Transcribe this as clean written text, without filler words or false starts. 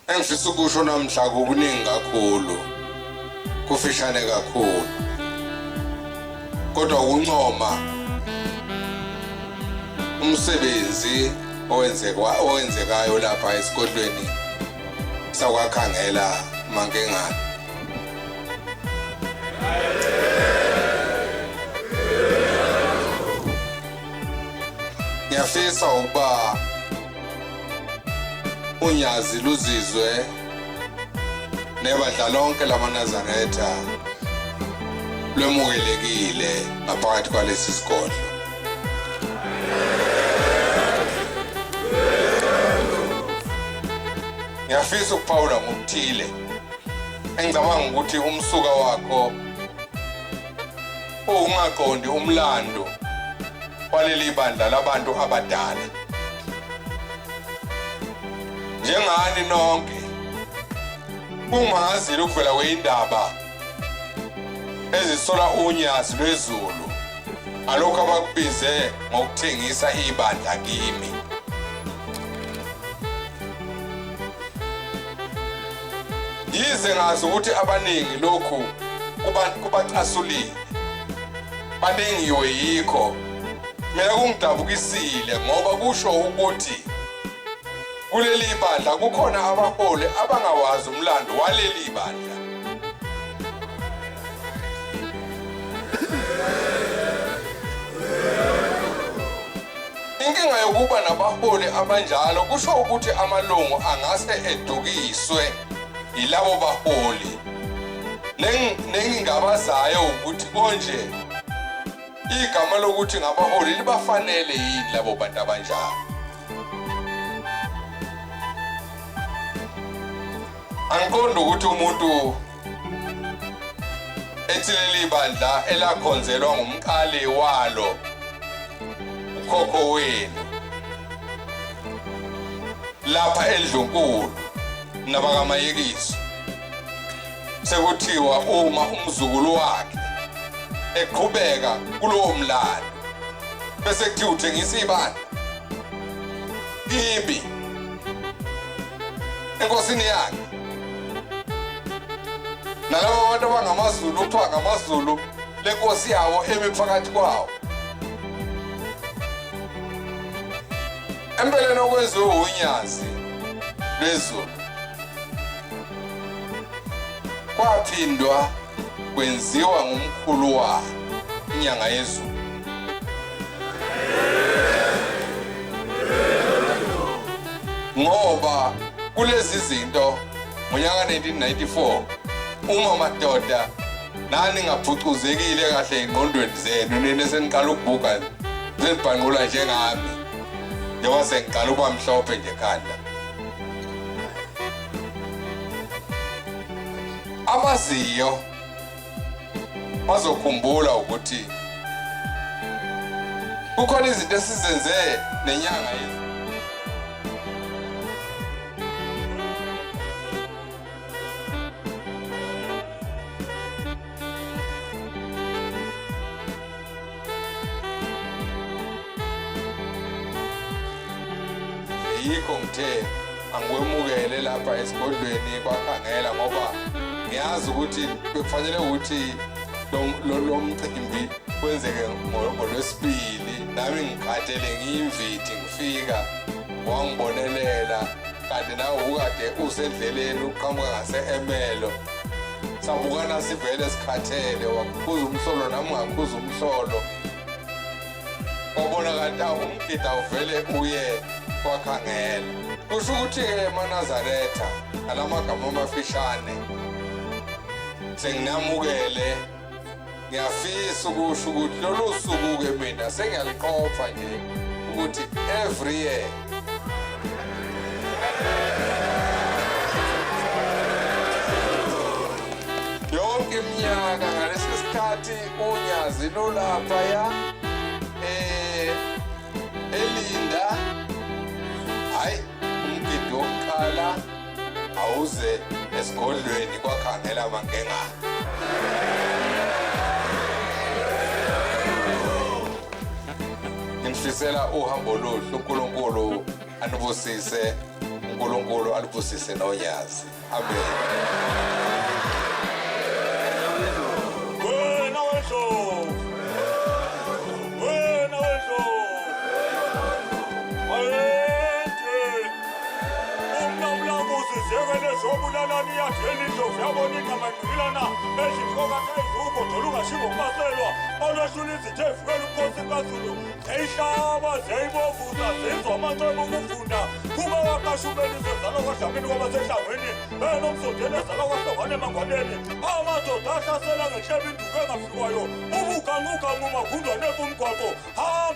Engifisa ukusho namhla kukuningi kakhulu, kufishane kakhulu, kodwa ukuncoma umsebenzi owenzekwa owenzekayo lapha esigodlweni sakwaKhangela Mankengane. Ngiyafisa ukuba unyazi luzizwe nebandla lonke lamaNazaretha lwemukelekile ngaphakathi kwalesi sigodlo. Ngiyafisa ukuphawula ngokuthile engicabanga ukuthi umsuka wakho uwungaqondi umlando waleli bandla labantu abadala. Njengani nonke kungimangazile ukuvela kweyindaba ezisola unyazi lwezulu ngalokhu abakubize ngokuthengisa ibandla kimi. Yize ngazi ukuthi abaningi lokhu kubacasulile, banengiwe yikho, mina kungidabukisile ngoba kusho ukuthi kuleli bandla kukhona abaholi abangawazi umlando waleli bandla. Inkinga yokuba nabaholi abanjalo kusho ukuthi amalungu angase edukiswe yilabo baholi. Nengingabazayo ukuthi konje igama lokuthi ngabaholi libafanele yini labo bantu abanjalo. Angiqondi ukuthi umuntu ethi leli bandla elakhonzelwa ngumqali walo ukhokho wenu lapha endlunkulu nabakamayekiso sekuthiwa uma umzukulu wakhe eqhubeka kulowo mlando bese kuthiwa uthengisa ibandla kimi enkosini yakhe nalabo bantu abangamaZulu kuthiwa ngamaZulu lenkosi yawo emi phakathi kwawo. Empeleni okwenziwe wunyazi lwezulu kwaphindwa kwenziwa ngumkhulu walo inyanga yezulu. Ngoba kulezi zinto ngonyaka 1994 uma madoda nani ngaphucuzekile kahle engqondweni zenu nina seniqala ukubuka senibhanqula njengami njengoba sengiqala ukuba mhlophe nje ekhanda abaziyo bazokhumbula ukuthi kukhona izinto esizenze nenyanga yezulu. Yikho ngithe angikwemukele lapha esigodlweni kwaKhangela ngoba ngiyazi ukuthi bekufanele ukuthi lo mcimbi wenzeke ngoLwesibili, nami ngikhathele ngiyimvithi ngifika wangibonelela kanti nawe ukade usendleleni uqhamuka ngase-Emelo. Sabukana sivele sikhathele, wakhuza umhlolo nami ngakhuza umhlolo. Wabona kanti umgida uvele uye kwaKhangela. Kusho ukuthi-ke emaNazaretha ngalamagama amafishane senginamukele. Ngiyafisa ukusho ukuthi lolu suku-ke mina sengiyaliqopha nje ukuthi every year yonke iminyaka ngalesi sikhathi unyazi lulaphaya eh elinda hayi umgidi wokuqala awuze esigodlweni kwaKhangela Mankengane. Nginifisela uhambo oluhle, uNkulunkulu anibusise. uNkulunkulu alibusise nonyazi. Amen. Wena wendlovu, wena wendlovu, bayede. Umlamulamuzi zekele zobulalani yathela indlovu yabona igama igqilana ezifoka eziwugodo olungashiwo kumaselwa olwehlula izitha evukela ubukhosi bukaZulu ziyihlaba ziyayibovuza zizwa amanxeba okuvunda kuba waqashumeli zezalwa kwaDlamini kwabasehlangwini benomsondeni ezalwa kwaHlongwane emangwaneni amadoda ahlasela ngenhleba induku engafikwayo ubuganquganqu magundwane kumgwaqo hamba.